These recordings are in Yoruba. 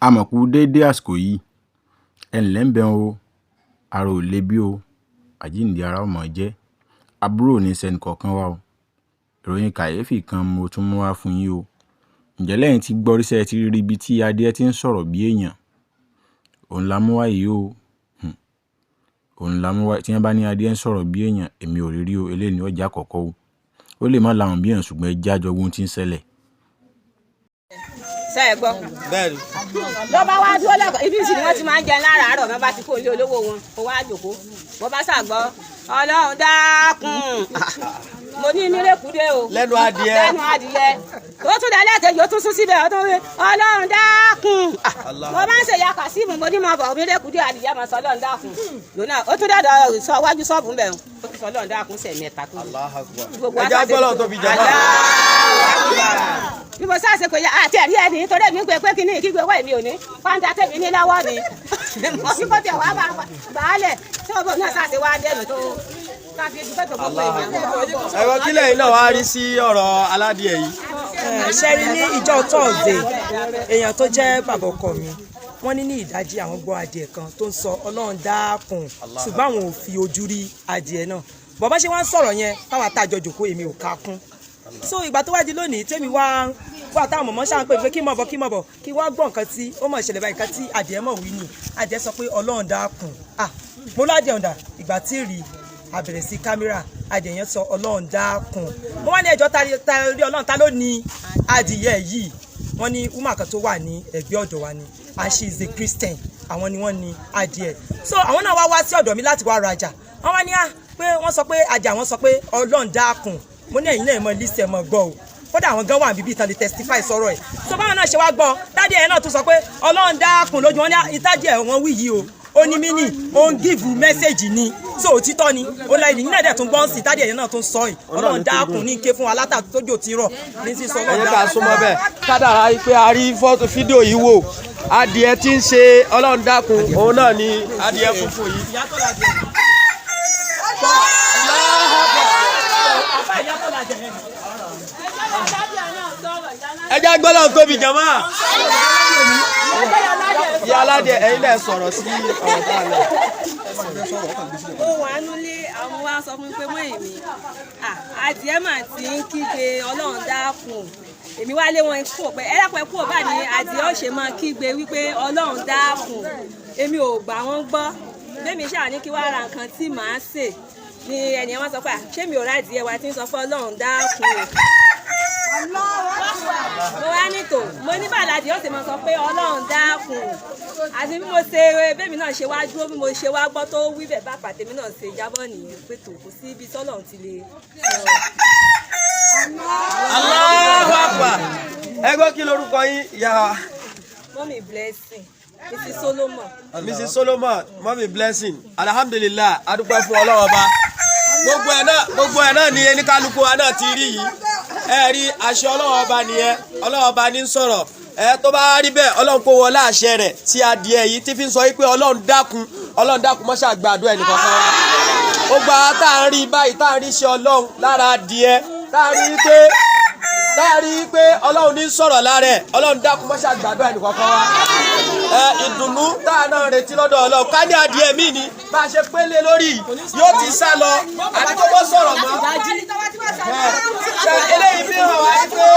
A mọ̀ kú déédé àsìkò yìí. Ẹ ǹlẹ́ ń bẹ̀ o. Ara ò le bí o. Àjíǹde ara ó mọ̀ jẹ́. Àbúrò ò ní ṣe ẹnìkọ̀ọ̀kan wa o. Ìròyìn kàyéfì kan mo tún mú wá fún yín o. Ǹjẹ́ lẹ́yìn tí gbọ́ ríṣẹ́ ti rí ibi tí adìẹ ti ń sọ̀rọ̀ bí èèyàn? Òun la mú wá yìí o. Òun la mú wá. Tí wọ́n bá ní adìẹ ń sọ̀rọ̀ bí èèyàn, èmi ò rí rí o. Eléyìí ni ó jẹ́ àkọ́kọ́ o. Ó lè má lahùn bí èèyàn, ṣùgbọ́n ẹ jẹ́ á jọ wo ohun tí ń ṣẹlẹ̀. Ṣe é gbọ́? Bẹ́ẹ̀ni. Ló bá wá dúró lẹ́kọ̀ọ́ ibi ìsìn ni wọ́n ti máa ń jẹun láràárọ̀. Wọ́n bá ti kó ilé olówó wọn, kó wá jòkó. Mo bá ṣàgbọ́, "Ọlọ́run dákun." Mo ní mírèkúdé o. Lẹ́nu adìẹ. Lẹ́nu adìẹ. Tó tún dá lẹ́ẹ̀kejì, ó tún sún síbẹ̀, ó tún rí, "Ọlọ́run dákun." Mo bá ń ṣe ya Kàsímù, mo ní mo bọ̀, mírèkúdé, adìyẹ mọ̀ sọ "Ọlọ́run dákun" lónà. Ó tún dàdọ̀ sọ wájú ṣọ́ọ̀bù ńbẹ̀, ó tún sọ "Ọlọ́run dákun" sẹ̀mẹ́ta tó. Allahu Akbar. Gbogbo Ẹ jẹ́ agbọ́lọ̀ tóbi jẹ́ náà. Bí mo sáà ṣe pé àti ẹ̀rí ẹni torí èmi ń pe pé kíní kígbe wọ́, èmi ò ní pàǹdà tèmi ní lọ́wọ́ ni mo ní kó tiẹ̀ wá bá baálẹ̀ tí ọ̀bọ̀n náà sáà ṣe wá dẹnu tó káfí dúpẹ́ tó gbogbo èèyàn. Ẹ̀rọ kílẹ̀ yìí náà wá rí sí ọ̀rọ̀ aládìẹ yìí. Ṣe rí, ní ìjọ Thursday, èèyàn tó jẹ́ bàbá ọkọ mi, wọ́n ní ní ìdájí àwọn gbọ́ adìẹ kan tó ń sọ "Ọlọ́run dákun", ṣùgbọ́n àwọn ò fi ojú rí adìẹ náà. Bàbá ṣe wọ́n ń sọ̀rọ̀ yẹn fáwọn àtàjọ jòkó, èmi ò ká kún. So ìgbà tó wá di lónìí, tèmi wá wà táwọn mọ̀mọ́ ṣáà ń pè pé kí mọ̀ bọ̀, kí mọ̀ bọ̀, kí wá gbọ́ nǹkan tí ó mọ̀ ṣẹlẹ̀ báyìí. Nǹkan tí adìẹ mọ̀ wí ni, adìẹ sọ pé "Ọlọ́run dákun." Ah, mo ládìẹ ọ̀dà. Ìgbà tí rí àbẹ̀rẹ̀ sí kámẹ́rà, adìẹ yẹn sọ "Ọlọ́run dákun." Mo wá ní ẹjọ́ ta rí Ọlọ́run, ta ló ní adìyẹ yìí? Wọ́n ní woman kan tó wà ní ẹ̀gbẹ́ ọ̀dọ̀ wa ni, and she is a Christian. Àwọn ni wọ́n ní adìẹ. So àwọn náà wá wá sí ọ̀dọ̀ mi láti wá rajà. Wọ́n wá ní à pé wọ́n sọ pé adìẹ àwọn sọ pé "Ọlọ́run dákun." Mo ní ẹ̀yin náà mọ list ẹ̀ mọ gbọ́ o. Kódà àwọn gan wà níbí ìtàn lè testify sọ̀rọ̀ ẹ̀. So báwọn náà ṣe wá gbọ́, daddy ẹ̀ náà tún sọ pé "Ọlọ́run dákun" lójú wọn ní ìtajà ẹ̀. Wọ́n wí yìí o, ó ní mí ní ó ń give message ni. So òtítọ́ ni ó la ìdí náà dẹ̀ tún gbọ́n sí. Daddy ẹ̀ náà tún sọ yìí, "Ọlọ́run dákun" ní ké fún wa látà tójò ti rọ̀ ní sísọ Ẹ "Ọlọ́run jẹ́ ká dákun." súnmọ́ bẹ́ẹ̀. Kádàrá pé a rí fọ́tò fídíò yìí wò, adìẹ tí ń ṣe "Ọlọ́run dákun", òun náà ni adìẹ funfun yìí. Ìyá tó la jẹ. Àbá ìyá tó la jẹ yẹn. Ẹ jẹ́ gbọ́dọ̀ tóbi jàmá. Ìyá aládìẹ, ẹ̀yin náà sọ̀rọ̀ sí ọ̀rọ̀ tá a lọ. Ó wà nílé, àwọn wa sọ fún mi pé mọ́ èmi, adìẹ mà ti ń kígbe "Ọlọ́run dákun." Èmi wá lé wọn kúrò pé ẹ dákun, ẹ kúrò bá ní adìẹ ó ṣe máa kígbe wípé "Ọlọ́run dákun." Èmi ò gbà wọ́n gbọ́. Bẹ́ẹ̀mi ṣáà ní kí wàá ra nǹkan tí màá sè ní ẹnìyẹn wá sọ pé, "À, ṣé mi ò rà adìẹ wa tí ń sọ pé 'Ọlọ́run dákun' o?" Mo wá ní tò mo ní bàlàdì ó sì máa sọ pé "Ọlọ́run dákun." Àti bí mo ṣe bẹ́ẹ̀mi náà ṣe wá dúró, bí mo ṣe wá gbọ́ tó wí bẹ́ẹ̀, bá pàtẹ́mi náà ṣe jábọ̀ nìyẹn pé tò kò sí ibi tọ́lọ́run ti lè sọ̀rọ̀. Allahu Akbar. Ẹ gbọ́, kí lorúkọ yín, ìyá wa? Mummy Blessing, Mrs Solomon. Mrs Solomon, Mummy Blessing. Alhamdulilah, adúpẹ́ fún Ọlọ́run Ọba. Gbogbo ẹ̀ náà ni oníkálukú wa náà ti rí yìí. Ẹ rí àṣẹ Ọlọ́run Ọba nìyẹn. Ọlọ́run Ọba ní ń sọ̀rọ̀ ẹ. Tó bá rí bẹ́ẹ̀, Ọlọ́run kó wọlé àṣẹ rẹ̀ tí adìẹ yìí tí fi ń sọ wípé "Ọlọ́run dákun, Ọlọ́run dákun", mọ́ṣá gbàdúrà ẹnì kọ̀ọ̀kan wa. Ó gba tá à ń rí báyìí, tá à ń rí iṣẹ́ Ọlọ́run lára adìẹ, tá à ń rí pé Ọlọ́run ní sọ̀rọ̀ lára ẹ̀. Ọlọ́run dákun, mọ́ṣá gbàdúrà ẹnì kọ̀ọ̀kan wa. Ẹ ìdùnnú tá a náà retí lọ́dọ̀ Ọlọ́run, ká ní adìẹ míì ni bá a ṣe pélé lórí yóò ti sá lọ àti kó bọ́ sọ̀rọ̀ mọ́. Ṣe eléyìí fi hàn wá pé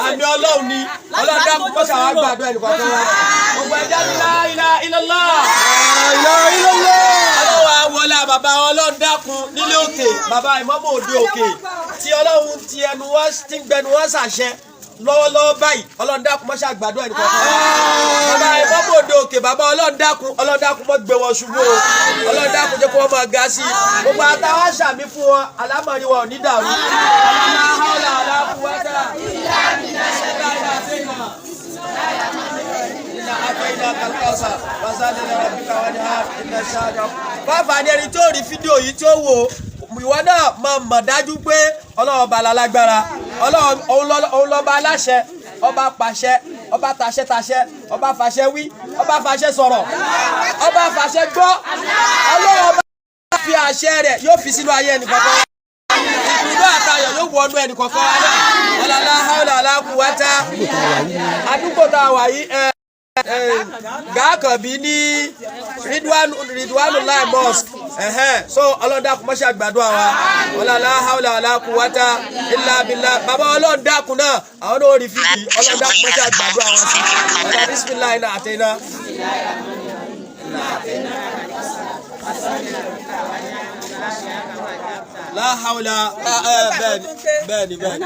àmì Ọlọ́run ni. Ọlọ́run dákun, kó ṣàwọn gbàdúrà ẹnì kọ̀ọ̀kan wa. Gbogbo ẹja ní la ilaha illallah. Ọlọ́run àwọlé bàbá, Ọlọ́run dákun nílé òkè, bàbá ìmọ̀mọ́ òde òkè tí Ọlọ́run ti ẹnu wá tí ń gbẹnu wá ṣàṣẹ lọ́wọ́lọ́wọ́ báyìí. Ọlọ́run dákun, mọ́ṣá gbàdúrà ẹnì kọ̀ọ̀kan wa. Bàbá ìmọ̀mọ́ òde òkè, bàbá Ọlọ́run dákun, Ọlọ́run dákun, mọ́ gbé wọn ṣubú o. Ọlọ́run dákun, jẹ́ kó wọ́n máa ga sí i. Gbogbo àtàwọn àṣàmì fún wọn, àlámọ̀rí wọn ò ní dàrú. La hawla wala quwwata illa billah. Atayna kalkausa wasalli rabbika wanhar inna shani'aka. Fáfà ní ẹni tó rí fídíò yìí tí ó wò, ìwọ náà máa mọ̀ dájú pé Ọlọ́run ọba lálágbára, Ọlọ́run òun lọ́ba aláṣẹ, ọba pàṣẹ, ọba tàṣẹ tàṣẹ, ọba fàṣẹ wí, ọba fàṣẹ sọ̀rọ̀, ọba fàṣẹ gbọ́. Ọlọ́run ọba fi àṣẹ rẹ̀ yóò fi sínú ayé ẹnì kọ̀ọ̀kan. Ìdùnnú àtayọ̀ yóò wọnú ẹnì kọ̀ọ̀kan wa náà. Ọ̀làlá haúlà aláàkúwátá àdúgbò tá a wà yìí. Gàákànbí ní Ridwanu Lai Mosque. So Ọlọ́run dákun má ṣe àgbàdo àwa wala la hawla wala quwwata illa billah. Bàbá Ọlọ́run dákun náà, àwọn náà rí fídì. Ọlọ́run dákun má ṣe àgbàdo àwa sí ọ̀la bismillah iná àtẹ̀yìnà. La hawla, bẹ́ẹ̀ni bẹ́ẹ̀ni bẹ́ẹ̀ni.